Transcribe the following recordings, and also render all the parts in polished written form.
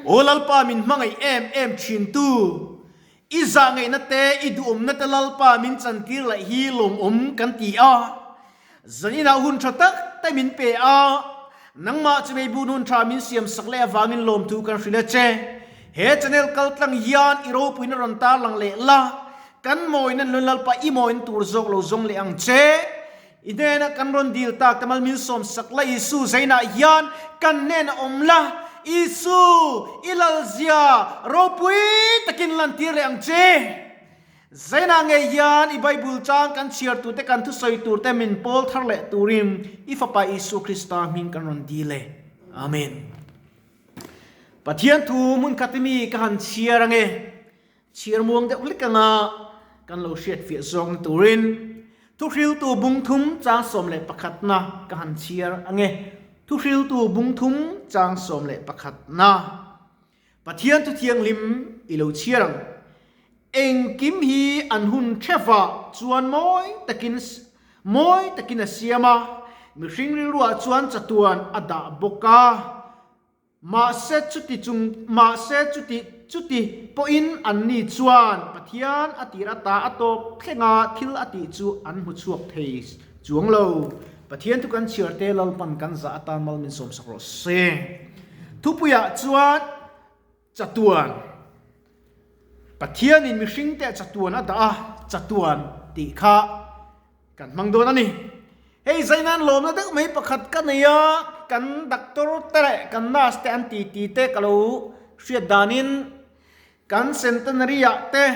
Aw Lalpa min hmangaih em em thin tu, i zahngaihna te i duhawmna te Lalpa min chantir leh hi lawmawm kan ti a. Zaninah hun tha tak te min pe a, nangmah chu meibun hun tha min siam sak leh avangin lawmthu kan hrilh a che. He channel kaltlang hian i ropuina rawn tarlang leh la, kan mawina lun Lalpa i mawina tur zawk lo zawng leh ang che. I hnena kan rawn dil tak te mal min sawm sak la Isu zainah hian kan hnena awm la, Isu i lalzia ropui takin lantir leh ang che. Zainah ngei hian i Bible chang kan chhiar turte kan thusawi turte min pawl thar leh turin i Fapa Isu Krista hming kan rawn dil e. Amen. Pathian thu hmun khat mi ka han chhiar ange. Chhiar muang deuh hlek anga kan lo hriatfiah zawkna turin Thuhriltu bungthum chang 11 na ka han chhiar ange. Thuhriltu bungthum chang 11 na. Pathian thu thianghlim i lo chhiar ang. Engkim hi an hun thevah chuan mawi takin mawi takin a siam a, mihring rilruah chuan chatuan a dah bawk a. Mahse chuti chung mahse chuti chuti pawhin anni chuan Pathian a tir ata a tawp thlenga thil a tih chu an hmu chhuak thei chuang lo. Pathian thu kan chhiar te Lalpan kan zah atan mal min sawmsak rawh se. Thupuiah chuan chatuan Pathianin mihringte chatuan a dah a, chatuan tih kha kan hmang dawn a ni. Hei zai nan lawmna deuh mai pakhat ka nei a, kan doctor te leh kan nurse te an ti ti te ka lo hriat danin kan centenary ah te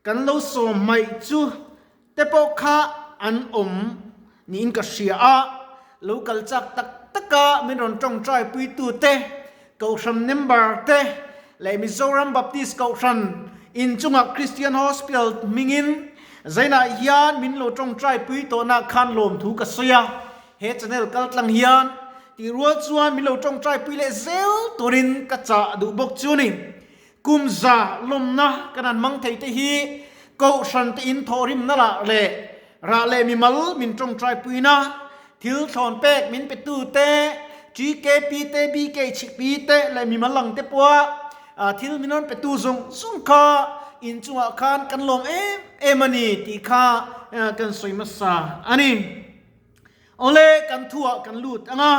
kan lo sawm hmaih chu te pawh kha an awm niin ka hria a, lo kal chak tak tak a min rawn tawngtai puitu te, Kohhran member te leh Mizoram Baptist Kohhran inchungah Christian Hospital hmingin Zainah hian min lo tawngtai pui tawhna khan lawmthu ka sawi a, he channel kaltlang hian tih rual chuan min lo tawngtai pui leh zel turin ka chah duh bawk chu ni. Kum za lawmna kan han hmang thei te hi Kohhran te in thawhrimna lah leh rah leh mimal min tawngtai puina, thil thlawn pek min pe tu te, TKP te, BKHP te leh mimal ang te pawha thil min rawn pe tu zawng zawng kha inchungah khan kan lawm em em a ni tih kha kan sawi hmasa a ni. Awle kan thuah kan lut ang a,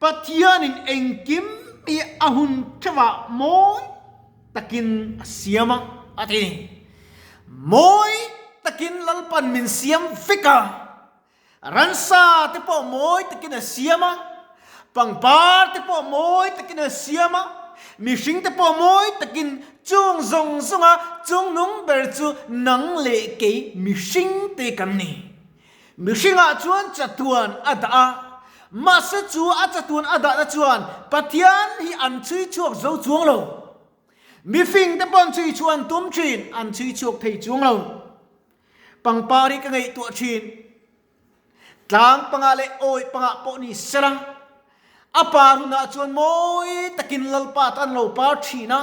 Pathianin engkim hi a hun theuhah mawi takin a siam a, a ti. Mawi takin Lalpan min siam vek a, ransa te pawh mawi takin a siam a, pangpar te pawh mawi takin a siam a, mihring te pawh mawi takin chung zawng zawnga chungnung ber chu nang leh kei mihring te kan ni. Mihringah chuan chatuan a dah a, mahse chu a chatuan a dahna chuan Pathian hi an chhui chhuak zo chuang lo. Mifing te pawh an chhui chhuah an tum thin, an chhui chhuak thei chuang lo. Pangpar hi ka ngaihtuah thin. Tlang pangah leh awi pangah pawh ni sela, a par hunah chuan mawi takin Lalpa tan lo par thin a.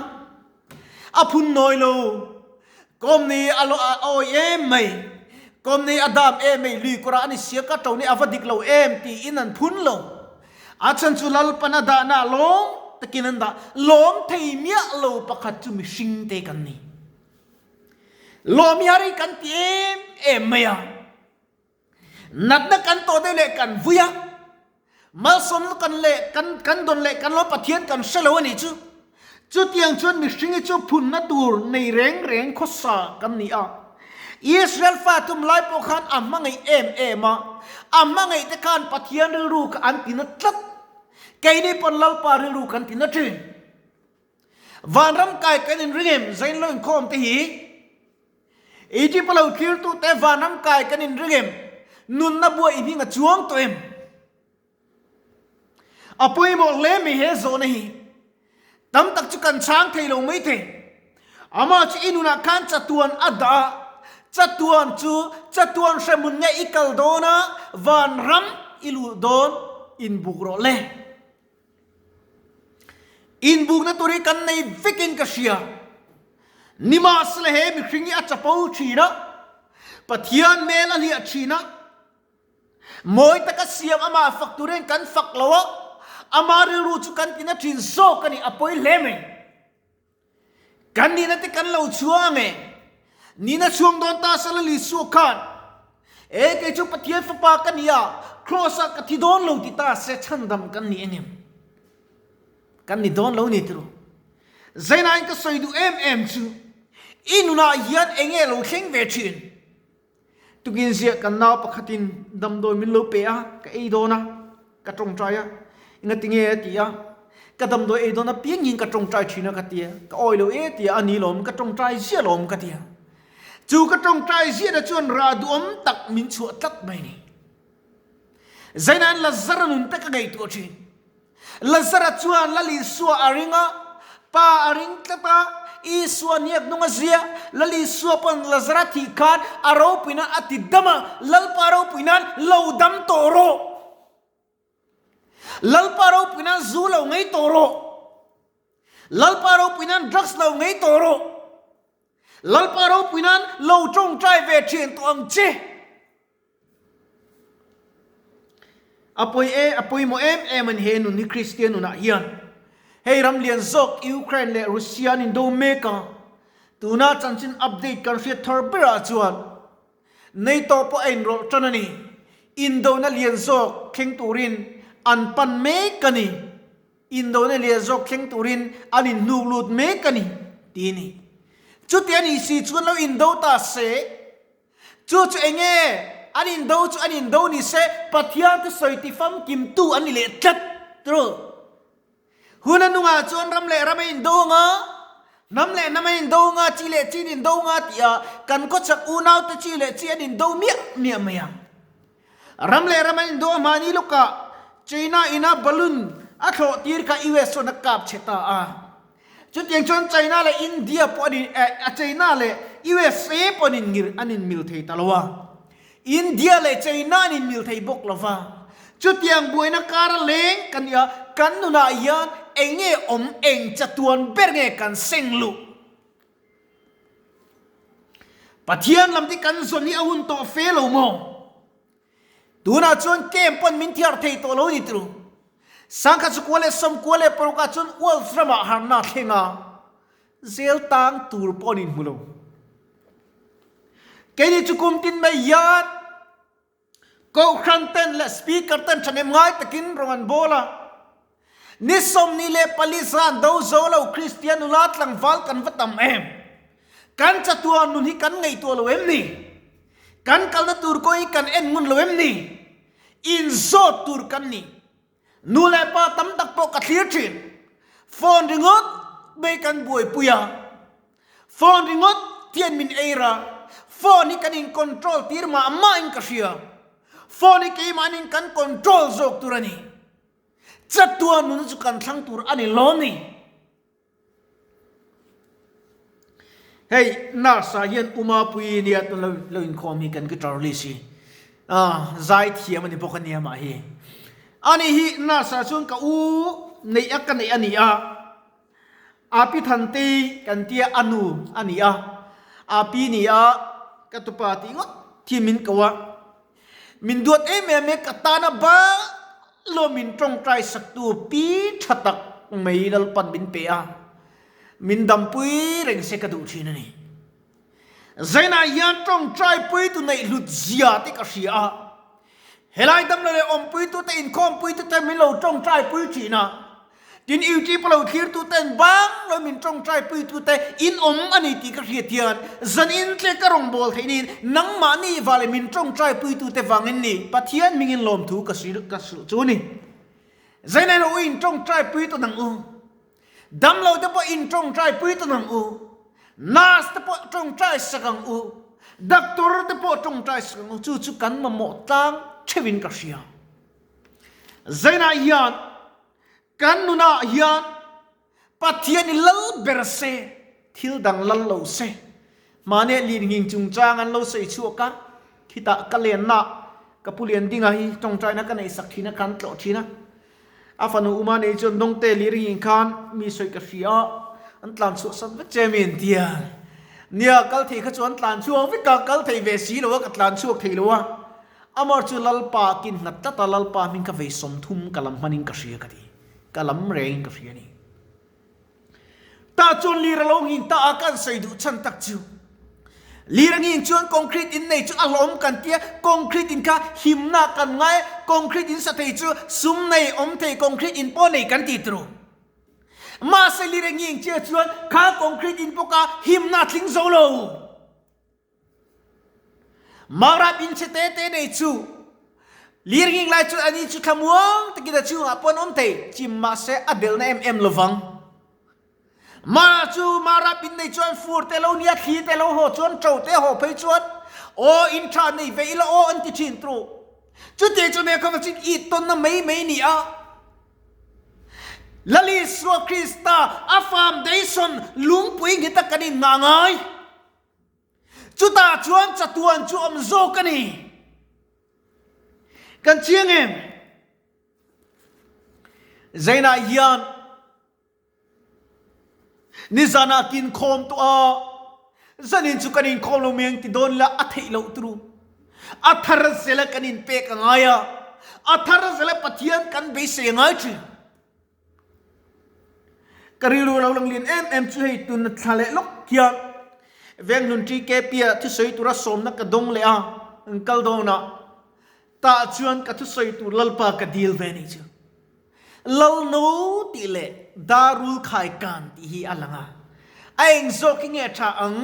A phun nawi lo. Kawm nei a lo a awi em mai. Kawm nei a dam em mai. Lui kawrah a ni sia ka to nei a va dik lo em tiin an phun lo. A chhan chu Lalpan a dahna lawm takin an dah. Lawm thei miah lo pakhat chu mihring te kan ni. Lawm hi har hi kan ti em em mai a. Natna kan tawh deuh leh kan vui a, malsawmna kan leh kan kan dawn leh kan lo Pathian kan hre lo a nih chu. Chutiang chuan mihring hi chu phunna tur nei reng reng khawsa kan ni a. Israel fa tum lai pawh khan a hmangaih em em a, a hmangaih te khan Pathian rilru kha an tina tlat. Keini pawn Lalpa rilru kan tina thin. Vanram kai kan inring em zain lo inkhawm te hi? Egypt a lo thlirtute vanram kai kan inring em? Nunna buai i hming a chuang tawh em? A pawimawh hle mai he zawhna hi. Tam tak chu kan chhang thei lo mai thei. Amah chu i nunah khan chatuan a dah a, chatuan chu chatuan hrehmun nge i kal dawn a, vanram i luh dawn inbuk rawh le. Inbukna tur hi kan nei vekin ka hria. Nimahsela he mihring hi a chapo thin a, Pathian hmel a hliah thin a, mawi taka siam amah fak turin kan fak lo a, Ama rilru chu kan tina thin zawk a ni, a pawi hle mai. Kan nihna te kan lo chhuang ang e. Nihna chhuang dawn ta sala Lisua khan, E kei chu Pathian fapa ka ni a, Kraws ah ka thi dawn lo ti ta se chhandam kan ni engem? Kan ni dawn lo ni tiro. Zainain ka sawi duh em em chu, i nunah hian enge lo thleng ve thin? Tukin ziah kan nau pakhatin damdawi min lo pe a, ka ei dawn a, ka tawngtai a, engati nge a ti a, ka damdawi ei dawn apiangin ka tawngtai thin a ka ti a, ka awi lo e ti a, a ni lawm, ka tawngtai ziah lawm ka ti a. Chu ka tawngtai ziahna chuan rah duhawm tak min chhuah tlat mai ni. Zainain Lazara nun te ka ngaihtuah thin. Lazara chuan Lal Isua a ring a, Pa a ring tlat a, Isua hniak hnung a zia. Lal Isua pawn Lazara thih khan a ropui nan a ti dam a, Lalpa ropui nan lo dam tawh rawh. Lalpa ropui nan zu lo ngei tawh rawh. Lalpa ropui nan drugs lo ngei tawh rawh. Lalpa ropui nan lo tawngtai ve thian tawh ang che. A pawi e, a pawimawh em em a ni he nun hi Kristian nunah hian. Hei ram lian zawk Ukraine leh Russia an indo mek a, tuna chanchin update kan hriat thar berah chuan NATO pawh a inrawlh tan a ni. Indona lian zawk thleng turin an pan mek a ni. Indona lian zawk thleng turin an inhnuk lut mek a ni, ti a ni. Chuti a nih si chuan lo indo ta se, Chu chu eng nge? An indo chu an indo ni se, Pathian te sawi ti famkimtu an ni leh tlat tru. Hun a nungah chuan ram leh ram a indo anga, hnam leh hnam a indo anga, chi leh chi an indo anga tih-ah kan khawchhak unaute chi leh chi an indo miah miah mai ang. Ram leh ram an indo a hmani lawkah China ina balloon a thlawh tir kha US chuan a kap chhe ta a. Chutiang chuan China leh India pawh an in eh China leh USA pawh an in ngir an in mil thei ta lo a. India leh China an in mil thei bawk lo va. Chutiang buaina kar a leng kan nia kan nunah hian eng nge awm eng chatuan ber nge kan seng luh. Pathian lam te kan zawn hi a hun tawh fe lo maw? Tunah chuan camp pawn min thiar thei tawh lo ni tru. Sangkhat chu kua leh sawmkua leh parukah chuan Wolves ramah harna a thleng a, zel tang tur pawh an inhmu lo. Keini chu kum tin mai hian Kohhran ten leh Speaker ten thahnem ngai takin rawn an bawl a. Ni 24 zan do zo lo Kristian nula tlangval kan va tam em? Kan chatuan nun hi kan ngaihtuah lo em ni? Kan kalna tur kawng hi kan en ngun lo em ni? Inzawt tur kan ni. Nu leh pa tam tak pawh ka thlir thin. Phone ringawt mai kan buaipui a. Phone ringawt hian min ei ra. Phone hi kan in control tir mah mah in ka hria. Phone hi keimahni in kan control zawk tur a ni. Chatuan nuna chu kan thlang tur a ni lo ni. Hei nurse ah hian Uma Puii nia tun lo lo inkhawm hi kan guitar list hi ah zai thiam a ni bawk a nia mah hi. Ani hi nurse ah chuan ka u neih a ka neih a ni a, Api Thantei kan tia a nu a ni a, Api ni a ka tupa tih ngawt hi min ko a. Min duat em em e, ka tana bal lo min tawngtai saktu pi tha tak mai Lalpan min pe a, min dampui reng se ka duh thin a ni. Zainah hian tawngtai puitu neih hlut zia te ka hria a, helai damlo leh awmpuitute inkhawmpuitute min lo tawngtai pui thin a, Tin, YouTube a lo thlirtu ten bang lo min tawngtaipui te in awm a ni tih ka hriat hian zan in tle ka rawngbâwl theih niin nangmahni vah leh min tawngtaipui tute vangin ni Pathian hmingin lawmthu ka ka hrilh chu ni. Zainain u in tawngtaipui tawn ang u. Damlo te pawh in tawngtaipui tawn ang u. Nurse te pawh tawngtai sak ang u. Doctor te pawh tawngtai sak ang u. Chu chu kan mamawh tlang theuhin ka hria. Zainah hian Kan nunah hian Pathian i lal ber se, thil dang lal lo se. Mahni linghing chungchang an lo sawi chhuak a, khitah ka lenna ka pu Liandinga hi tawngtaina ka neihsak thin a, kan tlawh thin a. A fanu Uma nei chuan Dawngte liringhing khan mi sawi ka hria a, an tlan chhuah san vek che mi an ti a. Nia, kal thei kha chu an tlan chhuak vek a, kal thei ve si lo a, ka tlan chhuak thei lo a. Amar chu Lalpa kin nghat tlat a, Lalpa hming ka vei 30 ka lam hmanin ka hria ka ti. Ka lam rengin ka hria a ni. Tah chuan lir a lo nghin ta a, kan sawi duh chhan tak chu. Lir a nghin chuan concrete in nei chu a hlawm kan tia, concrete in kha himna kan ngai a, concrete in sa thei chu sum nei awm thei concrete in pawh nei kan ti turu. Mahse lir a nghin chiah chuan kha concrete in pawh kha himna a tling zo lo. Maurap in chhe te te nei chu lir nging lai chuan ani chu thlamuang takin a chhungah pawh an awm thei, chim mahse a belhna em em lovang. Mara chu Maurap in nei chuan fur te lo nia thli te lo haw chuan ṭo te haw phei chuan aw in ṭha nei ve ila aw an ti ṭhin tru. Chutiang chu hmel kha chin it tawnna mai mai ni a. Lal Isua Krista a foundation lungpui nghet a kan inngah ngai. Chutah chuan chatuan chu awm zawk a ni. Kan chiang em? Zainah hian nizanah kin khawm tawh a, zanin chu kan inkhawm lo mai ang ti dawn ila a theih loh turu. A thar zela kan inpek a ngai a, a thar zela Pathian kan beisei a ngai thin. Ka rilru a lo lang lian em em chu hei tuna thla leh lawk hian Venghlun TKP ah thusawi tura sawmna ka dawng leh a, an kal dawn a, tah chuan ka thusawi tur Lalpa ka dil ve nih chu. Lalno tih leh Darul Khai Kan tih hi a lang a, a eng zawk hi nge tha ang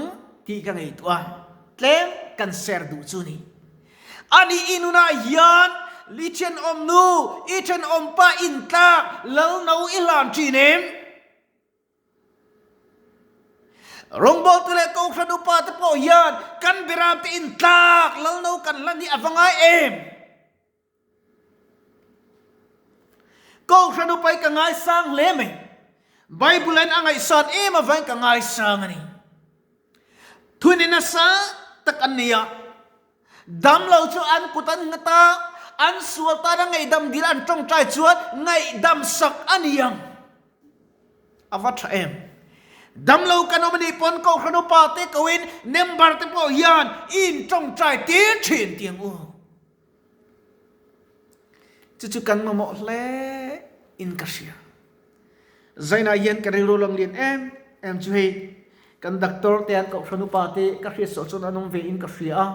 tih ka ngaihtuah a, tlem kan ser duh chu ni. Ani i nunah hian i thenawm nu, i thenawm pa intlak lalno i hlan thin em? Rawngbawltu leh Kohhran upa te pawh hian kan beramte intlak lalno kan hlan hi a va ngai em? Kohhran upa hi ka ngaisang hle mai. Bible in a ngaihsan em avangin ka ngaisang a ni. Thun nasa tak an nei a, damlo chu an kut an nghat a, an sual tana ngaihdam dil an tawngtai chuan ngaihdam sak a ni ang. A va tha em? Damlo kan awm a nih pawn Kohhran upa te koin member te pawh hian i intawngtai tir thin tiang u. Chu chu kan mamawh hle in ka hria. Zainah hian ka rilru lang lian em em chu hei kan doctor te an kohhran upa te ka hriat suah chuan an awm ve in ka hria a,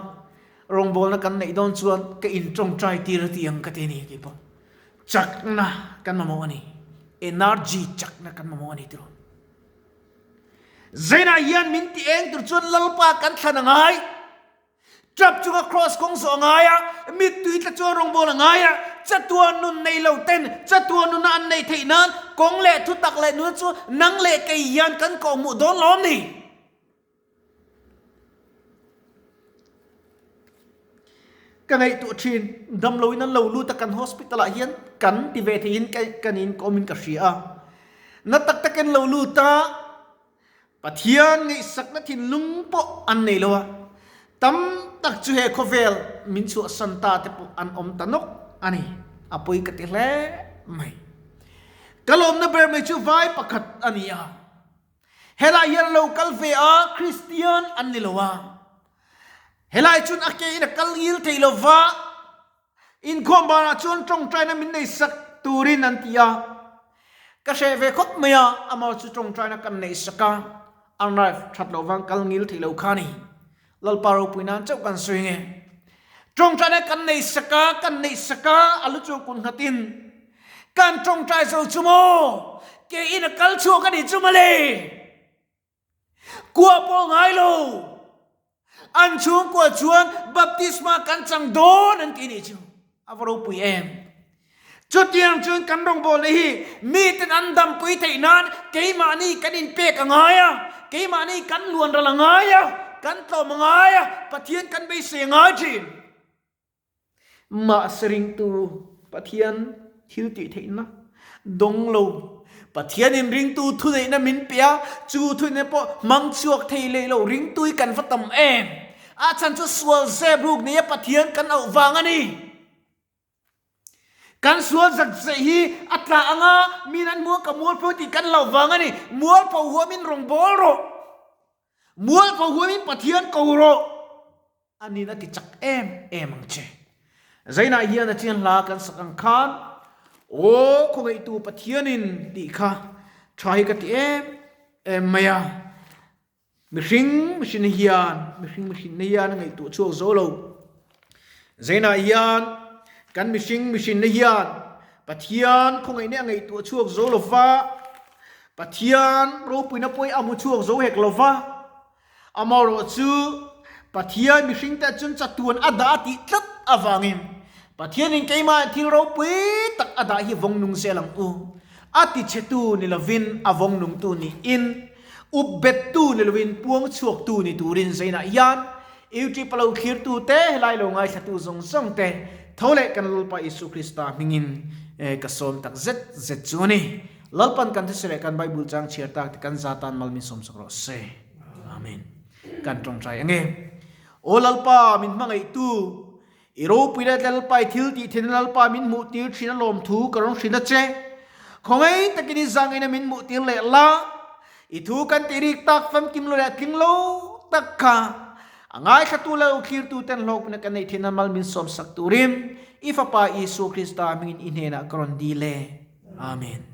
rawngbawlna kan neih dawn chuan ka in tawngtai tir a ti ang ka ti a ni keipawh. Chakna kan mamawh a ni, energy chakna kan mamawh a ni tiraw. Zainah hian min ti eng tur chuan Lalpa kan thlan a ngai. Tap chunga kraws kawng zawh a ngai a, mittui tla chuan rawngbâwl a ngai a, chatuan nun nei lo ten chatuan nuna an neih theih nan kawng leh thutak leh nuna chu nang leh kei hian kan kawhhmuh dawn lawm ni. Ka ngaihtuah thin, damloin an lo lut a kan hospital ah hian kan ti ve theihin kan in ka awmin ka hria a, na tak takin lo lut a, Pathian ngaihsakna thinlung pawh an nei lo a, tam tak chu he khawvel min chhuahsan ta te pawh an awm ta nawk a ni. A pawi ka ti hle mai. Ka lawmna ber mai chu vai pakhat a ni a, helai hian a lo kal ve a, Kristian an ni lo a, helai chuan a ke in a kal ngil thei lo va, Inkhawm banah chuan tawngtaina min nei sak turin an ti a, ka hreh ve khawp mai a, amah chu tawngtaina kan neih sak a, an rife that loh vang kal ngil theih lo kha a ni. Lalpa ropui nan chauh kan sawi nge. Tawngtaina kan nei sak a, kan neih sak a, a lu chu kun nghatin kan tawngtai zo chu maw, keiin a kal chhuak a nih chu mawle. Kua pawh ngai lo. An chhungkua chuan baptisma kan chang dawn an ti nih chu. A va ropui em. Chutiang chuan kan rawngbawlna hi miten an dampui theih nan keimahni kan inpek a ngai a, keimahni kan luanral a ngai a, kan tlawm a ngai a, Pathian kan beisei a ngai thin. Mahse ringtu Pathian thil tih theihna dawng lo. Pathianin ringtu thuneihna min pe a, chu thuneihna pawh hmang chhuak thei leh lo ringtu hi kan va tam em? A chhan chu sual zep ruk neia Pathian kan auh vang a ni. Kan sual zak zeh hi a tla anga min an hmu a, ka mualpho tih kan hlauh vang a ni. Mualpho huamin rawngbâwl rawh. Mualpho huamin Pathian ko rawh. A nin a ti chak em em ang che. Zainah hian a chian hla kan sak ang khan. Aw khawngaihtu Pathianin tih kha tha hi ka ti em em mai a. Mihring mihrinna hian mihring mihrinna hian a ngaihtuah chhuak zo lo. Zainah hian kan mihring mihrinna hian Pathian khawngaihna a ngaihtuah chhuak zo lo va, Pathian ropuina pawh hi a hmu chhuak zo hek lo va. Amaherawh chu Pathian mihringte chuan chatuan a dah a tih tlat avangin Pathianin keimah thil ropui tak a dah hi vawng nung zel ang u. A tichhetu ni lovin a vawng nungtu niin up bettu ni lovin puang chhuaktu ni turin zainah hian YouTube a lo thlirtu te, helai lo ngaithlatu zawng zawng te tho leh kan Lalpa Isu Krista hmingin ka sawm tak zet zet chu a ni. Lalpan kan thuseh leh kan Bible chang chhiar tak te kan za tan mal min sawmsak rawh se. Amen. Kan tawngtai ange. Aw Lalpa min hmangaihtu, i ropui leh Lalpa i thil tih theihna Lalpa min hmuh tir thin a lawmthu ka rawn hrilh a che. Khawngaih takin i zangaina min hmuh tir leh la, i thu kan tih rik tak famkim lo leh a tling lo tak kha a ngaithlatu leh a uthirtu ten hlawkpina kan neih theihna mal min sawmsak turin i Fapa Isua Krista hmingin i hnenah ka rawn dil e. Amen.